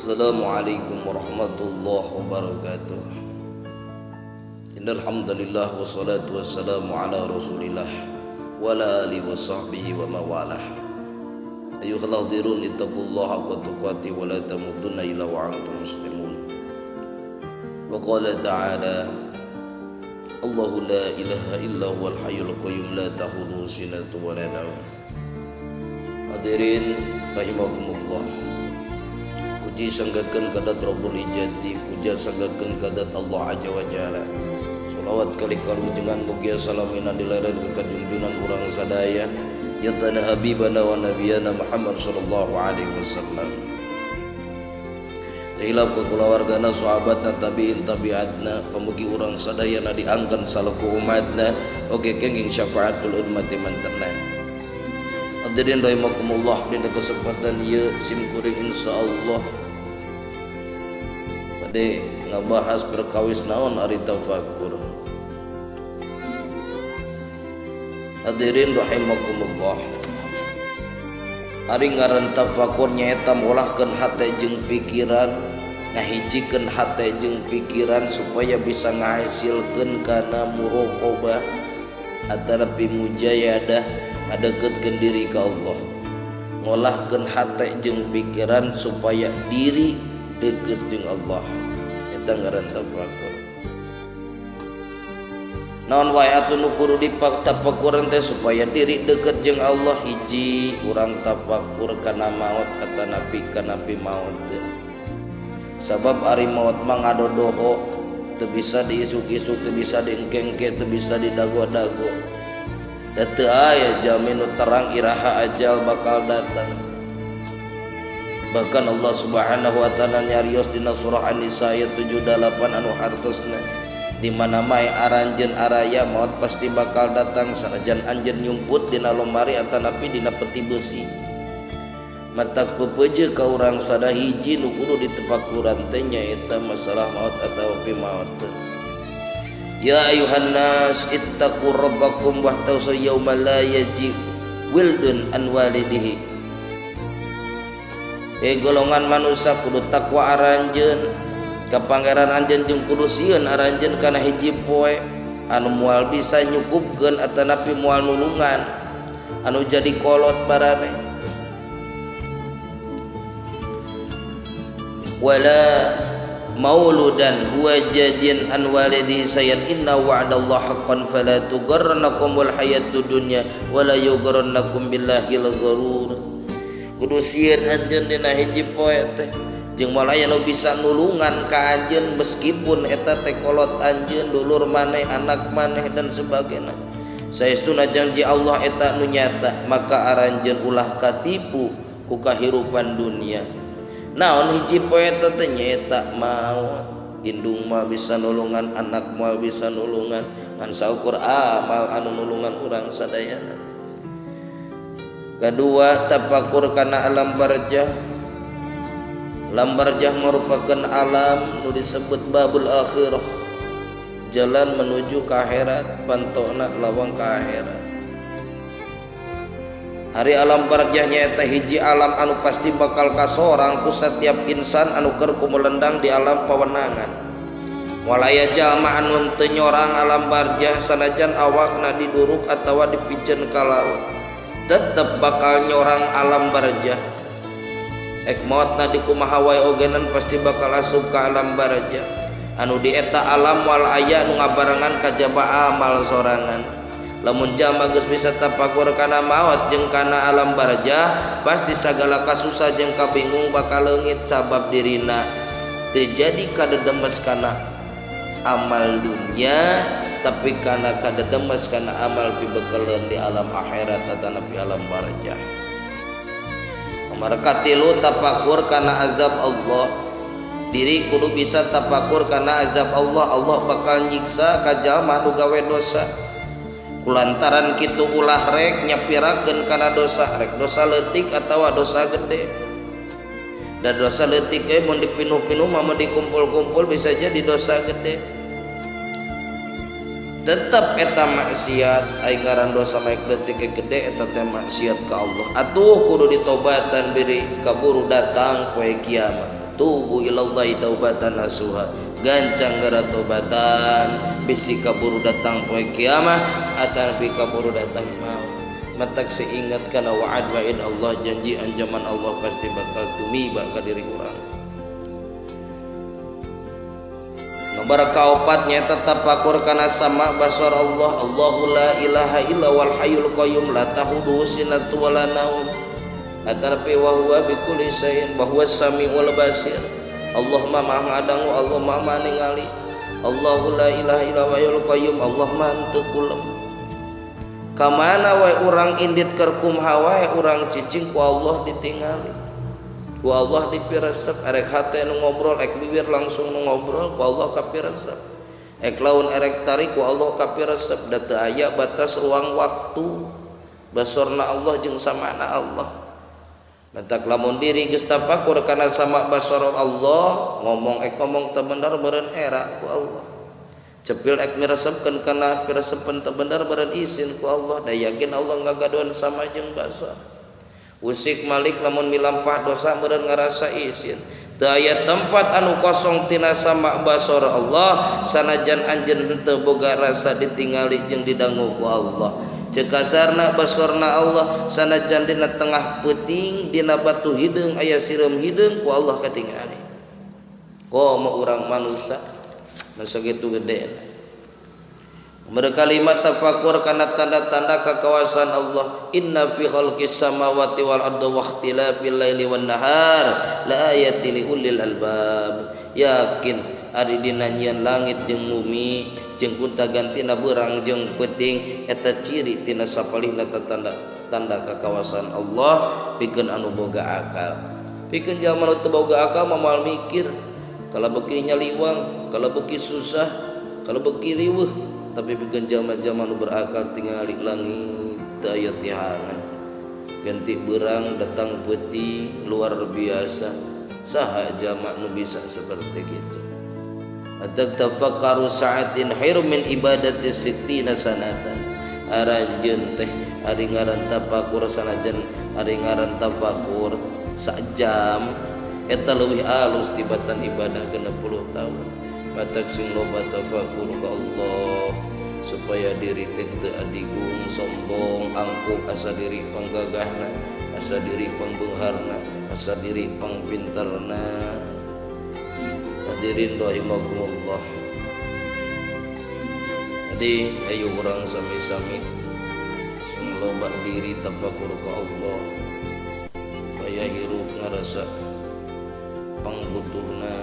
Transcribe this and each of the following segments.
Assalamualaikum warahmatullahi wabarakatuh. Innal hamdalillah wassalatu wassalamu ala Rasulillah wa ala alihi wasahbihi wa mawalah. Ayyuhal hadirun ittaqullaha haqqa tuqatih wa la tamutunna illa wa antum muslimun. Wa qala ta'ala Allahu la ilaha illa huwal hayyul qayyum la ta'khudhuhu sinatun wa la nawm. Hadirin rahimakumullah. Puji sanggakeun kadat Rabbul Izzati, puja sanggakeun kadat Allah Azza wa Jalla. Salawat kali kalujengan mugia salamina dileren ka junjunan urang sadaya ya tanah habibana wa nabiyana Muhammad sallallahu alaihi wasallam. Hilap ke kulawargana, sahabatna, tabiin tabiatna, pamugi urang sadayana diangkan salaku umatna, oge kenging syafaatul ummati mantenna. Hadirin rahimakumullah, dina kesempatan ieu sim kuring insyaallah bade ngabahas perkawis naon ari tafakur. Hadirin rahimakumullah, ari ngaran tafakur nyaeta ngolahkeun hate jeung pikiran, ngahijikeun hate jeung pikiran supaya bisa ngahasilkeun kana muraqabah atanapi mujayadah, ngadeukeutkeun diri ka Allah. Ngolahkeun hate jeung pikiran supaya diri deukeut jeung Allah, eta ngaran tafakur. Naon wae atuh nu kudu ditafakuran teh supaya diri deukeut jeung Allah? Hiji, urang tafakur kana maot atanapi kana maot. Sabab ari maot mah ngadodoho, teu bisa diisuk-isuk, teu bisa diengke-engke, teu bisa didago-dago. Da teu aya jamin nu terang iraha ajal bakal datang. Bahkan Allah Subhanahu wa taala nyarios dina surah An-Nisa ayat 78 anu hartosna, di mana mae aranjeun araya maot pasti bakal datang sanajan anjeun nyumput dina lomari atanapi dina peti besi. Matak pepeje ka urang sada hiji nu kudu ditepakuran teh nyaeta masalah maot atawa pi maot. Ya ayuhan nas ittaqu rabbakum wahtausu yauma la yaji wildun an walidihi. Golongan manusia kudu takwa aranjeun ka pangeran anjeun jeung kudu sieun aranjeun kana hiji poe anu moal bisa nyukupkeun atanapi moal nulungan anu jadi kolot barane. Wala mauludan huwa jajin an walidihi sayan inna wa'dallahi haqqan fala tugarrannakumul hayatud dunya wala yugarrannakum billahil gharur. Kudu sieun anjeun dina hiji poe teh jeung moal aya nu bisa nulungan ka anjeun meskipun eta teh kolot anjeun, dulur maneh, anak maneh dan sebagainya. Saestuna janji Allah eta nu nyata, maka aranjeun ulah katipu ku kahirupan dunia. Naon hiji poe teh nyaeta maot. Indung mah bisa nulungan, anak mah bisa nulungan, ngan saukur amal anu nulungan urang sadayana. Kedua, tafakur kana alam barzah. Alam barzah merupakan alam nu disebut babul akhirah, jalan menuju ke akhirat, pantona lawang ke akhirat. Hari alam barzah nyaeta hiji alam anu pasti bakal kasorang ku setiap insan anu keur kumelendang di alam pawenangan. Walaya jalma anu teu nyorang alam barzah sanajan awakna diduruk atawa dipiceun ka laut, tetep bakal nyorang alam barzah. Ek maotna dikumaha wae ogenan pasti bakal asup ka alam barzah. Anu di eta alam moal aya nu ngabarengan kajaba amal sorangan. Lamun jalma geus bisa tafakur kana maot jeung kana alam barzah, pasti sagala kasusah jeung kabingung bakal leungit sabab dirina teu jadi kadedemes kana amal dunya, tapi kana kadedemes kana amal pibekeleun di alam akhirat atanapi alam barzah. Nomor katilu, tafakur kana azab Allah. Diri kudu bisa tafakur kana azab Allah. Allah bakal nyiksa ka jalma nu gawe dosa. Kulantaran kitu ulah rek nyapirakeun kana dosa, rek dosa leutik atawa dosa gede. Dan dosa leutik ge mun dipinuh-pinuh mah, mun dikumpul-kumpul bisa jadi dosa gede. Tetep eta maksiat, ai ngaran dosa mah leutik ge gede eta teh maksiat ka Allah. Atuh kudu ditobatan biri kaburu datang poe kiamat. Tubu ilallahi taubatan nasuha. Gancang gara tobatan bisi kaburu datang poe kiamah atanapi kaburu datang maut. Matak seingat kana wa'ad wa'id Allah, janji ancaman Allah pasti bakal tumiba ka diri urang. Nomor kaopat nyaeta tafakur kana sama basar Allah. Allahu la ilaha illa wal hayyul qayyum la tahuduhu sinatu wala naum. Atanapi wa huwa bikulli syai'in wa huwa samiul basir. Allah ma maha ngadangu, Allah ma maha ningali. Allahu la ilaha illa wal qayyum, Allah ma henteu kulem. Kamana wae urang indit keur kumaha wae urang cicing ku Allah ditingali. Ku Allah dipiresep, erek hate nu ngobrol, ek bibir langsung nu ngobrol, ku Allah kapiresep. Ek laun erek tarik ku Allah kapiresep, da teu aya batas ruang waktu. Basorna Allah jeung samana Allah. Matak lamun diri geus tafakur kana sama basor Allah, ngomong ek ngomong teu bener meureun era ku Allah. Cepil ek miresepkeun kana piresepeun teu bener meureun isin ku Allah, da yakin Allah ngagaduhan sama jeung basor. Usik malik lamun milampah dosa meureun ngarasa isin. Teu aya tempat anu kosong tina sama basor Allah, sanajan anjeun henteu boga rasa ditingali jeung didangu ku Allah. Ceuk kasarna basorna Allah sanajan dina tengah peuting dina batu hideung aya sireum hideung ku Allah katingali. Komo urang manusa nu sakitu gede. Mereka lima tafakur kana tanda-tanda kekuasaan Allah. Inna fi khalqis samawati wal ardi wa ikhtilafil laili wan nahar la ayatin li ulil albab. Yakin ari dina nyieun langit jeung bumi jeung gonta-gantina beurang jeung peuting eta ciri tina sapalihna tanda kekuasaan Allah pikeun anu boga akal. Pikeun jalma nu teu boga akal mah moal mikir kalau beuki nyaliwang, kalau beuki susah, kalau beuki riweuh. Tapi pikeun jalma-jalma nu berakal tingali langit teu aya tihangan. Ganti beurang datang peuting luar biasa. Saha jalma nu bisa seperti kitu. Atak tafakkaru sa'atin khairum min ibadati sittina sanatan. Aranjeun teh ari ngaran tafakur sanajan ari ngaran tafakur sajam eta leuwih alus tibatan ibadah 60 tahun. Matak sing loba tafakur ka Allah supaya diri teh teu adigung, sombong, angkuh, asa diri panggagahna, asa diri pangbeungharna, asa diri pangpinterna. Hadirin rahimakumullah. Jadi ayo urang sami-sami sing loba diri tafakur ka Allah supaya hirup ngarasa pangbutuhna,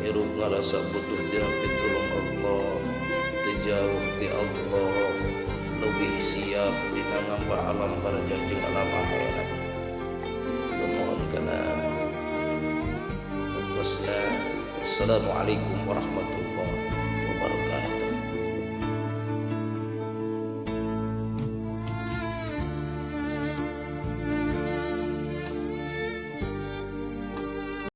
hirup ngarasa butuh tina pitulung Allah, teu jauh ti Allah, lebih siap dina ngampa alam barzah jeung alam akhirat. Nuhun kana. Assalamualaikum warahmatullahi.